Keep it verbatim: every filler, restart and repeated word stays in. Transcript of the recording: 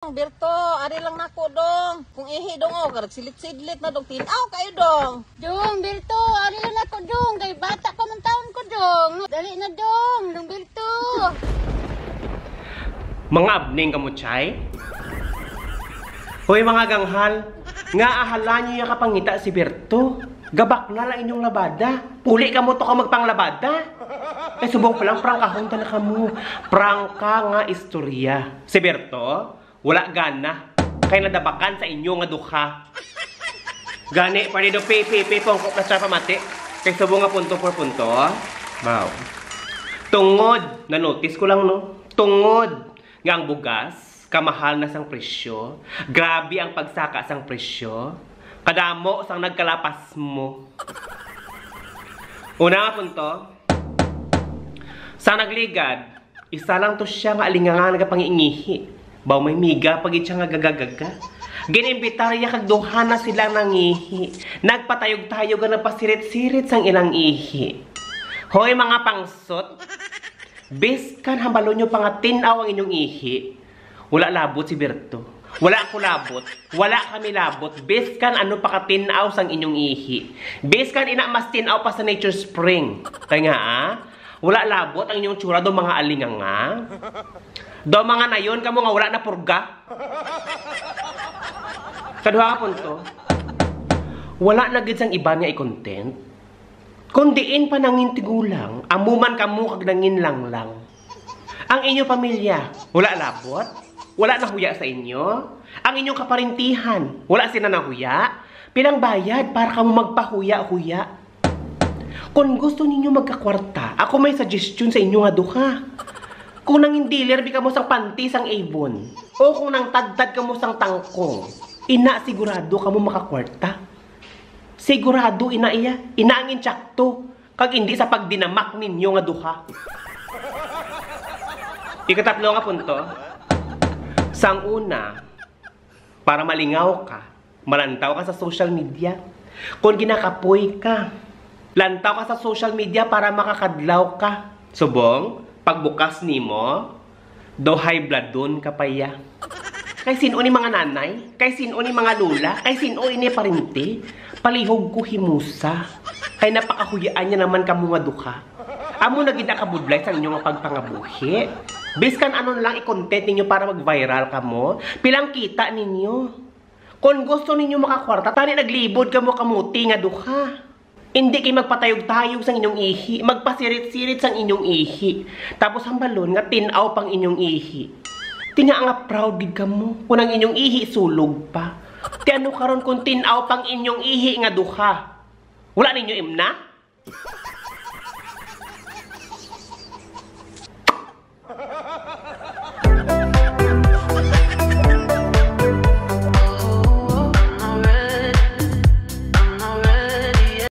Berto, ari lang nako, dong. Kung ihi, dong, oh, karag silit-sidlit na, dong. Tin-aw kayo, dong. Dong, Berto, ari lang nako, dong. Kay bata pa man taon ko, dong. Dali na, dong. Dong Berto. Mga abning kamo, chay? Hoy, mga ganghal, nga ahala niyo ya kapangita si Berto. Gabaknal ang inyong labada. Puli kamo to ka magpanglabada. Kay subong pa lang, prangkahon ta na kamo. Prangka nga istorya. Si Berto, wala gana. Kay nadabakan sa inyo nga duha. Gani, pare do, pi, pi, pi, pungko na siya pamati. Kay subong nga punto por punto. Wow. Tungod, na-notice ko lang, no? Tungod nga ang bugas, kamahal na sang presyo, grabe ang pagsaka sang presyo, kadamo sang nagkalapas mo. Una nga punto, sa nagligad, isa lang to siya nga alinga nga nagapangingihi. Baw may miga pa gid siya nga gagagaga. Ginimbitar iya kag duha na sila nangihi. Nagpatayog-tayog nga nagpasirit-sirit sang ilang ihi. Hoy, mga pangsot, biskan hambalon nyo pa nga tin-aw ang inyong ihi, wala labot si Berto. Wala ko labot. Wala kami labot. Biskan ano pa katin-aw sang inyong ihi. Biskan ina mas tin-aw pa sa Nature Spring. Kay nga, ah, wala labot ang inyong tsura do mga alinganga. Do mga nayon kamo nga wala na purga. Kaduha nga punto, wala na gid sang iban nga i-content. Kung diin pa nangin tigulang, amo man kamo kag nangin langlang. Ang inyo pamilya, wala labot? Wala nahuya sa inyo? Ang inyong kaparintihan, wala sila nahuya? Pilang bayad para kamo magpahuya-huya? Kung gusto ninyo magkakwarta, ako may suggestion sa inyo nga duha. Kung nangin dealer bi kamo sang panty sang Avon, o kung nangtadtad kamo sang tangkong, ina sigurado kamo makakwarta. Sigurado ina iya, ina ang intsakto, kag indi sa pagdinamak ninyo nga duha. Ikatatlo nga punto, sang una, para malingaw ka, malantaw ka sa social media. Kung ginakapoy ka, lantaw ka sa social media para makakadlaw ka. Subong, pagbukas nimo, do high bloodon ka pa iya. Kay sin-o ni mga nanay? Kay sin-o ni mga lola? Kay sin-o ini parente? Palihog ko himusa. Kay napakahuyaan niya naman kamo nga duha. Amo na gid ang kabudlay sang inyo nga pagpangabuhi. Biskan ano na lang i-content ninyo para mag-viral kamo, pilang kita ninyo. Kon gusto ninyo makakwarta, tani naglibod kamo kamuti nga duha. Indi kay magpatayog-tayog sang inyong ihi, magpasirit-sirit sang inyong ihi. Tapos hambalon nga tin-aw pang inyong ihi. Tinga nga proud gid kamo kung ang inyong ihi sulog pa. Ti ano karon kung tin-aw pang inyong ihi nga duha? Wala ninyo imna?